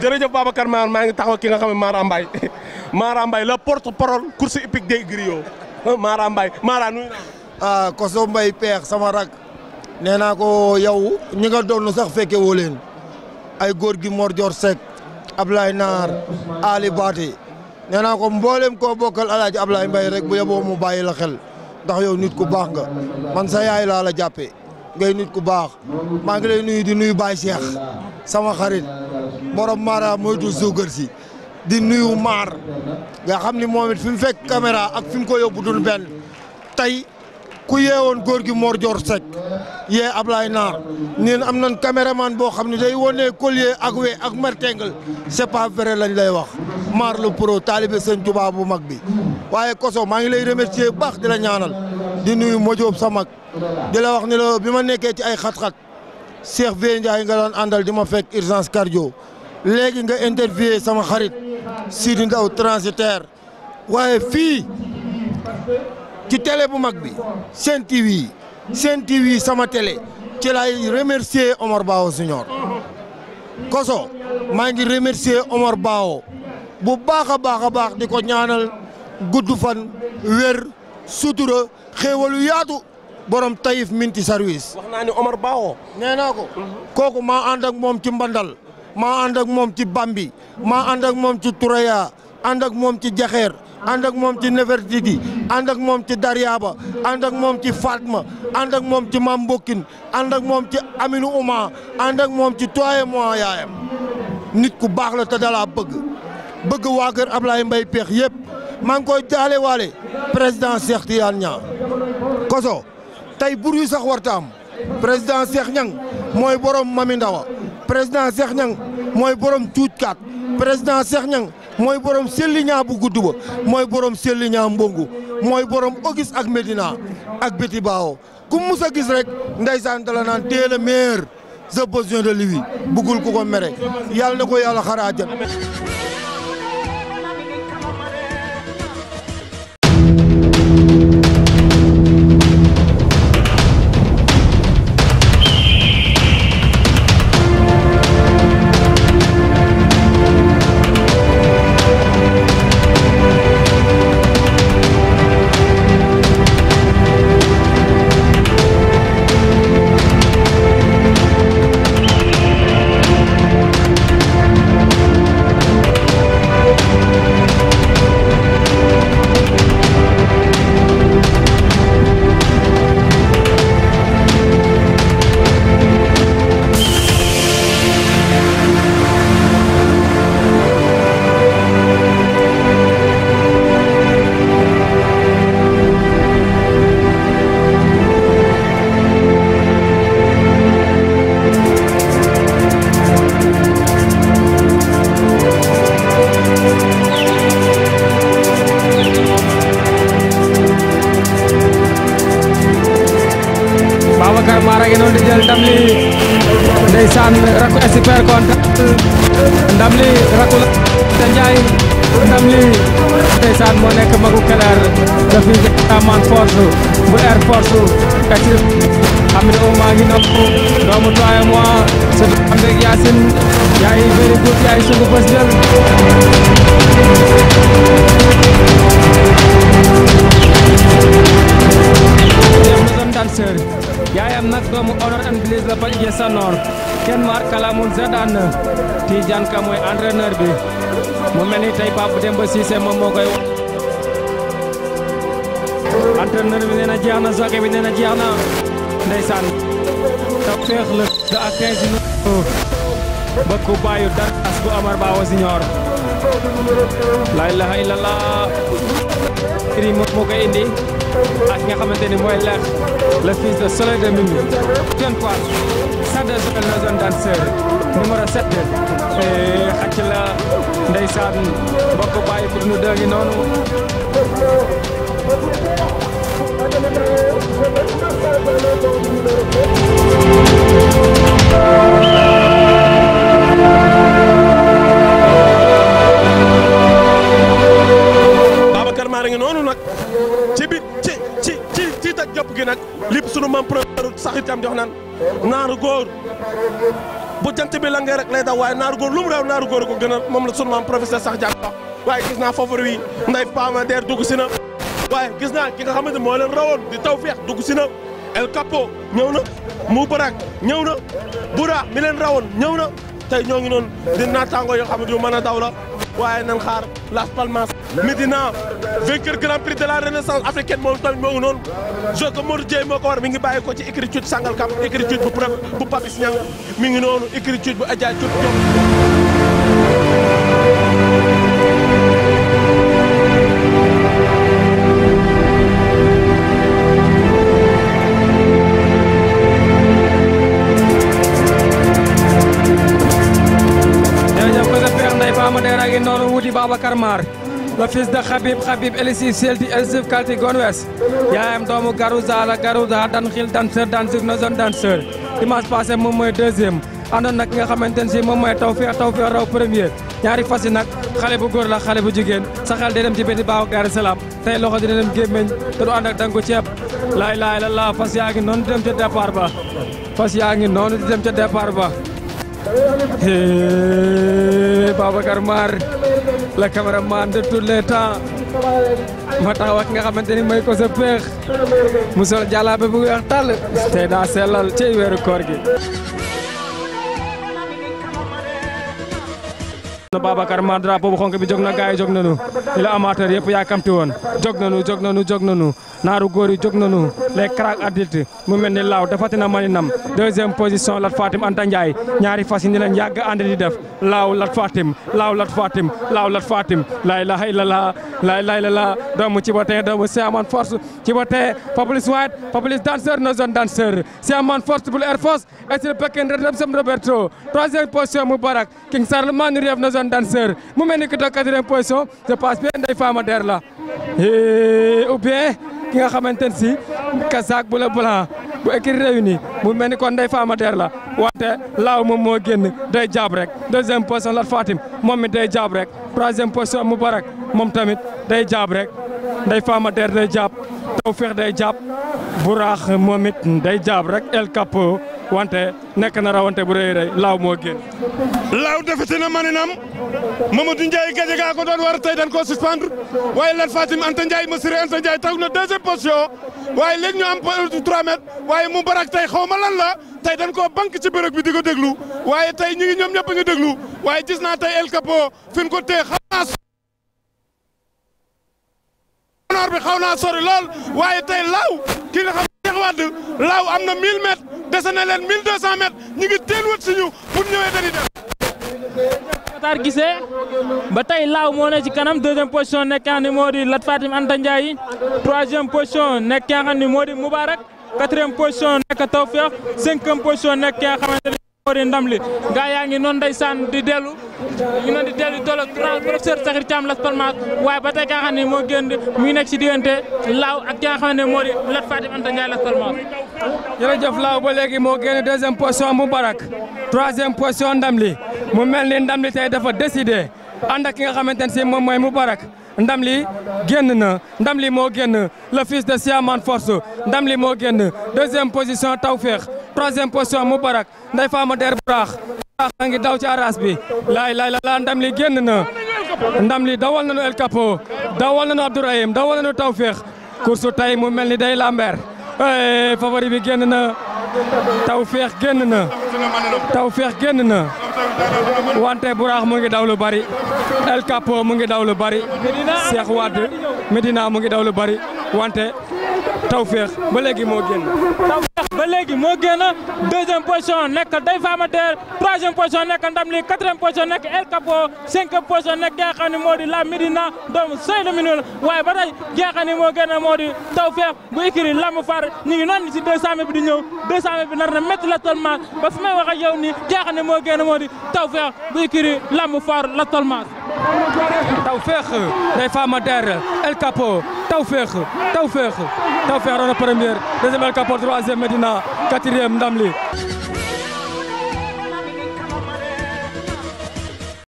jërëjëf Babacar maa ngi taxaw ki nga xam ne Mara Mbaye Mara Mbaye la porte-parole course hippique des griots Mara Mbaye Mara nuyu naa. Koso Mbaye peex sama rak nee naa ko yow ñi nga doon sax fekke woo leen ay góor gi Mor Dior Seck Ablaye Naar Ali Baate nee naa ko mboolem koo bokkal Alaaji Ablaye Mbaye rek bu yeboo mu bàyyi la xel ndax yow nit ku baax nga man sa yaay laa la jàppee ngay nit ku baax maa ngi lay nuyu di nuyu Baye Cheikh sama xarit borom Mara moytu suukar si di nuyu Maar nga xam ni moom it fi mu fekk caméra ak fi mu ko yóbbu dul benn tey ku yeewoon góor gi Mor Dior Seck yee Ablaye Naar ñun am nañ caméraman boo xam ne day wone collier ak we ak martingle c'est pas vrai lañ lay wax Maar le pro taalibe sëñ Tuubaa bu mag bi waaye Koso maa ngi lay remercier bu baax di la ñaanal di nuyu Modiob sa mag di la wax ni la bi ma nekkee ci ay xat-xat Cheikh Vieux Ndiaye nga doon àndal di ma fekk urgence cardio léegi nga interviewé sama xarit Sidi Ndaw transitaire waaye fii ci télé bu mag bi Sen TV sama télé ci lay remercier Omar Bao Junior Koso maa ngi remercier Omar Bao bu baax a baax di ko ñaanal gudd fan wér sutura xéewalu yaatu borom Taïf Minti service. wax naa ni Omar Bao. nee naa ko. kooku maa ànd ak moom ci Mbandal maa ànd ak moom ci Bambi maa ànd ak moom ci Touraya ànd ak moom ci Jaxeer ànd ak moom ci Nefertiti ànd ak moom ci Dariaba ànd ak moom ci Fatma ànd ak moom ci Mam Mbokkin ànd ak moom ci Aminou Ouma ànd ak moom ci Toye Moa yaayam nit ku baax la te dalaa bëgg waa kër Ablaye Mbaye peex yëpp maa ngi koy jaale waale président Cheikh Tidiane Niang Koso tey bur yu sax warta am président Cheikh Niang mooy borom Mami Ndawa président Cheikh Niang mooy borom cuuckaat président Cheikh Niang mooy borom selliñaa bu gudd ba mooy borom selliñaa mbongu mooy borom Auguste ak Médina ak Béti Bao ku mus a gis rek ndeysaan dala naan teel a meer sa besoin de lui bëggul ku ko mere yàlla na ko yàlla xaraajan ndam li ndeysaan rakku super kontaan ndam li rakku la Njaay ndam li ndeysaan moo nekk magu Keler da fi aman force bu air force kati am na maa ngi noppu doomu Toye Moa sa am rek Yacine yaay very good yaay sugu bës jël danseur yaayam nag doomu honor and bliss la ba je sanor kenn mar kala mun zedan Tidiane Ka mooy entraîneur bi mu mel ni tey Pape Demba Cissé moom moo koy entraîneur bi nee na jeex na joge bi nee na jeex na ndeysaan taw feex la da ak 15 minutes ba ku bàyyu daras bu Omar Bao Junior la ilaha illallah ri moo koy indi ak nga xamante ni mooy leex le fils de Soleil de Mimi jeune poids Sada Jokel na zone danseur numéro 7 xacc la ndeysaan mbokk bàyyi pour nu dëngi noonu Babacar maa ngi noonu nag ci bi ci taj jopp gi nag lépp sunu mam professeur sax itam di wax naan naaru góor bu jant bi la ngay rek lay daw waaye naaru góor lu mu réew naaru góor ko gën a moom la sunu maam professeur sax jàng wax waaye gis naa favori wi Ndeye Fama Der dugg si na waaye gis naa ki nga xamante moo leen rawoon di Tawfekh dugg si na El Capo ñëw na Moubarak ñëw na Bura mi leen rawoon ñëw na tey ñoo ngi noonu di naataango yoo xam ne yu mën a daw la waaye nan xaar Las Palmas Médina vainqueur grand prix de la renaissance africaine moom tamit moo ngi noonu jo ko Modou Dieye moo ko war mi ngi bàyyi ko ci écriture Sangalkam écriture bu Papis Niang mi ngi noonu écriture bu Adja Cut noonu wuti Babacar Mar le fils de Khabib Elisif Selti Elisif Kalti Gonwes yaayam doomu Garouza la Garouza dan xil danseur danseur na zone danseur dimanche passé moom mooy deuxième àndoon nag ki nga xamante ne si moom mooy Tawfekh raw premier ñaari fas yi nag xale bu góor la xale bu jigéen sa xel day dem ci benn baaw gaari salaam tey loxo dina dem gémmeñ te du ànd ak dangu ceeb laay la fas yaa ngi noonu di dem ca départ ba fas yaa ngi noonu di dem ca départ ba Babacar Mar le caméraman de tous les temps ma taxaw ak nga xamante ni mooy ko sa peex mu sol jàllaabe bu weex tàll tey daa sellal ci weeru koor gi Babacar Mar drapeau bu xonk bi jóg na gaay yi jóg nañu li la amateur yëpp yaa kamti woon jóg nañu naaru góor yi jóg nañu les crack adultes mu mel ni laaw defati na maninam deuxième position Lat Fatim Anta Ndiaye ñaari fas yi ni leen yàgg ànd di def laaw Lat Fatim la ilaha illallah doomu Cibotin doomu Siaman Force Cibotin Fabrice White Fabrice danseur no zone danseur Siaman Force pour Air Force et le Pekin Redemption Roberto troisième position Moubarak King Charles Manu Rêve no zone danseur mu mel ni que de quatrième position je passe bien Ndeye Fama Der la ou bien ki nga xamante ne si kasaak bu la blanc bu écrit réuni mu mel ni kon Ndeye Fama Der la wante laaw moom moo génn day jaab rek deuxième position Lat Fatim moom it day jaab rek troisième position Moubarak moom tamit day jaab rek Ndeye Fama Der day jaab Tawfekh day jaab Buraax moom it day jaab rek El Capo wante nekk na rawante bu rëy laaw moo génn. laaw defete na maninam Mamadou Ndiaye Gadiaga ko doon war tey dañ koo suspendre waaye Lat Fatim Anta Ndiaye Massiré Anta Ndiaye taw na deuxième position waaye léegi ñu am 3 mètres waaye Moubarak tey xaw ma lan la tey dañ koo banque ci bërëb bi di ko déglu waaye tey ñu ngi ñoom ñëpp a ngi déglu waaye gis naa tey El Capo fi ñu ko tee xaw naa sori lool waaye tey laaw ki nga xam Cheikh Wade laaw am na 1000 mètres dese na leen 1200 mètres ñu ngi teel wët si ñu pour ñëwee dañuy def. Matar Guissé ba tey laaw moo ne ci kanam deuxième position nekk nga xam ne moo di Lat Fatim Anta Ndiaye troisième position nekk nga xam ne moo di Moubarak quatrième position nekk Tawfekh cinquième position nekk nga xamante ne moo di Ndamli gaa yaa ngi noonu ndeysaan di dellu ñu noonu di dellu toll ak grand professeur Sakhir Thiam Las Palmas waaye ba tey nga xam ne moo génn mu ngi nekk ci diggante laaw ak nga xam ne moo di Lat Fatim Anta Ndiaye Las Palmas. jërëjëf laaw ba léegi moo génn deuxième position Moubarak troisième position Ndamli mu mel ni Ndamli tey dafa décidé ànd ak ki nga xamante ne si moom mooy Moubarak Ndamli génn na Ndamli moo génn le fils de Siaman Force Ndamli moo génn deuxième position Tawfekh troisième position Moubarak Ndeye Fama Der Buraax a ngi daw ci aras bi la Ndamli génn na Ndamli dawal nañu El Capo dawal nañu Abdourahim dawal nañu Tawfekh course tay mu mel ni day lamber favori bi génn na Tawfekh génn na wante Buraax mu ngi daw lu bari El Capo mu ngi daw lu bari Cheikh Wade Medina mu ngi daw lu bari wante Tawfekh ba léegi moo génn. Tawfekh ba léegi moo génn deuxième position nekk Ndeye Fama Der troisième position nekk Ndamli quatrième position nekk El Capo cinquième position nekk ki nga xam ne moo di la Medina doomu Seydou Minoul waaye ba tey ki nga xam ne moo génn moo di Tawfekh bu écrit lamb far ñu ngi noonu si 200 mètres bi di ñëw 200 mètres bi nar na métti la tolmaas ba fi may wax ak yow nii ki nga xam ne moo génn moo di Tawfekh bu écrit lamb far la tolmaas. Tawfekh Ndeye Fama Der El Capo Tawfekh raw na première deuxième El Capo troisième Medina quatrième Ndamli